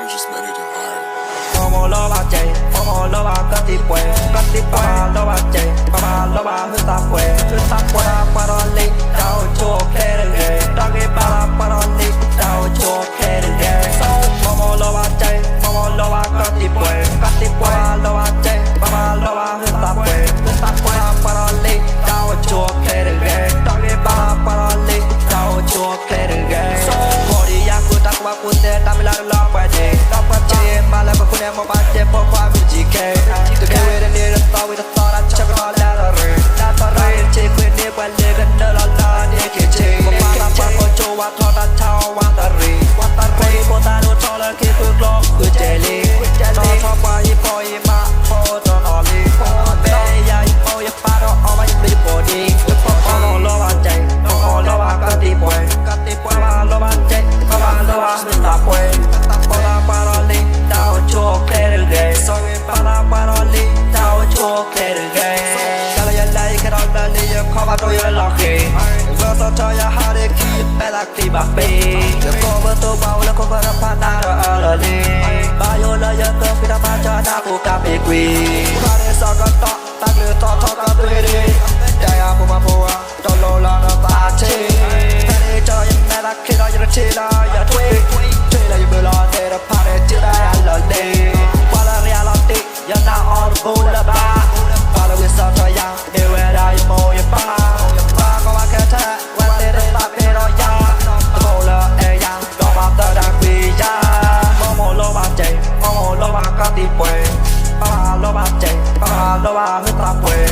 Just better than hard. မိၢ်မိၢ်လီၤဘၣ်စဲး, မိၢ်မိၢ်လီၤဘၣ်ကီၢ်သံၣ်ပှဲၤ, ကီၢ်သံၣ်ပှဲၤလီၤဘၣ်စဲး, ပၢ်ပၢ်လီၤဘၣ်ဟုသးပှဲၤ, ဟုသးပှဲၤပှၤဒီးလံ, တၢ်အိၣ်ဆူၣ်အိၣ်ချ့တဂ့ၤ, တၢ်ဂ့ၢ်ပၢ်လၢပှၤဒီးလံ, တၢ်အိၣ်ဆူၣ်အိၣ်ချ့တဂ့ၤ. မိၢ်မိၢ်လီၤဘၣ်စဲး, မိၢ်မိၢ်လီၤဘၣ်ကီၢ်သံၣ်ပှဲၤ, ကီၢ်သံၣ်ပှဲၤလီၤဘၣ်စဲး, ပၢ်ပၢ်လီၤဘၣ်ဟုသးပှဲၤ, ဟုသးပှဲၤပှၤဒီးလံ, တၢ်အိၣ်ဆူၣ်အိၣ်ချ့တဂ့ၤ, တၢ်ဂ့ၢ်ပၢ်လၢပှၤဒီးလံ, တၢ်အိၣ်ဆူၣ်အိၣ်ချ့တဂ့ၤ. ခိၣ်ဒံယါကူတၢ်ကူဘၣ်ကူသ့ တၢ်မ့ၢ်လၢတလီၤပှဲၤန့ၣ်, လီၤပှဲၤစ့မးလၢပခိၣ်န့ၣ် မိၢ်ပၢ်စ့ဖိခွါမုၢ်ကံခဲ, တမ့ၢ်ဝဲတန့ၢ်တသီဝံၤတသီ တၢ်ဆၢကတီၢ်လၢတရ့, လၢတရ့ဆ့ခွံန့ၣ် ပှၤလၢကနၢလီၤလၢဒ့ခဲဆ့, ပပၢ်လၢပှၤခိၣ်ဆိဝါထီၣ်တၢ်ဆါအီၤဝါတရံး, ဝါတရံးဖိသၣ်ဒိၣ်ထီၣ်လၢခံဖုကျိ ဃုကဲလံ, ထီၣ်ထီၣ်ပှၤဟံၣ်ဖိအံၤမး ဖိတနီၤလံ, မ့ၢ်ယၤယမိၢ်ယပၢ်ဒီးအီၣ်ဘၣ်ယဘျုးယဖှိၣ်ဒံး, မိၢ်မိၢ်လီၤဘၣ်စဲး, မိၢ်မိၢ်လီၤဘၣ်ကီၢ်သံၣ်ပှဲၤ, ကီၢ်သံၣ်ပှဲၤလီၤဘၣ်စဲး, ပၢ်ပၢ်လီၤဘၣ်ဟုသးပှဲၤ, ပၢ်လၢပှၤဒီးလံ, တၢ်အိၣ်ဆူၣ်အိၣ်ချ့တဂ့ၤ, ပၢ်လၢပှၤဒီးလံ, တၢ်အိၣ်ဆူၣ်အိၣ်ချ့တဂ့ၤ. တၢ်လၢယလဲၤယခဲဒီးလၢလံ ယခီၣ်ဘၣ်တိၢ်ယလီၤဃံၤ, ဂၢၢ်သီထီၣ်ယဟးဒ့ခံ ယပဲလၢချံဘၣ်ပ့ၤ, ယကိးပသူပှၤအိၣ်လၢခိၣ်ဃၢၤတဖၣ်နၤဒီးအၢၣ်လီၤလံ, ဘၣ်ယိၣ်လၢယကၢၢ်ဖံးတၢ်မၤစၢၤနၢ်ဟူကါပ့ၤကွံာ်, ခီၣ်ဒ့စီၤကတီၢ် တၢ်ကလုၢ်သီၣ်ထီၣ်ကီၢ်သူလ့ၤဒံး, တၢ်ယၤဖိမၤဖိဝဲ တလိၣ်လီၤနသးဆံး, ဖဲန့ၣ်ကၠီယမဲလၢချံဒီးယတထံၣ်လၢယထွံၣ်, ထွံၣ်လၢယဘုလီၤသ့ၣ်တဖၣ်န့ၣ် စုဒၣ်ယၤလၢာ်လံ, ပှၤလၢယၤလီၤတံၢ် ယနာ်အီၤတဘူလၢၤဘၣ်, ပှၤလၢဝံစိာ်ထီၣ်ယၤ မ့ၢ်ဝဲဒၣ်ယမိၢ်ယပၢ်, ပှၤကိးဂၤခဲထဲ ဝဲသ့ၣ်တသးပ့ၤဒီးယၤ, တမိၢ်လၢအဲၣ်ယၤ ဒီးမၤသၢတၢ်ကွံယၤ, မိၢ်မိၢ်လီၤဘၣ်စဲး, မိၢ်မိၢ်လီၤဘၣ်ကီၢ်သံၣ်ပှဲၤ, ပၢ်ပၢ်လီၤဘၣ်စဲး, ပၢ်ပၢ်လီၤဘၣ်ဟုသးပှဲၤ,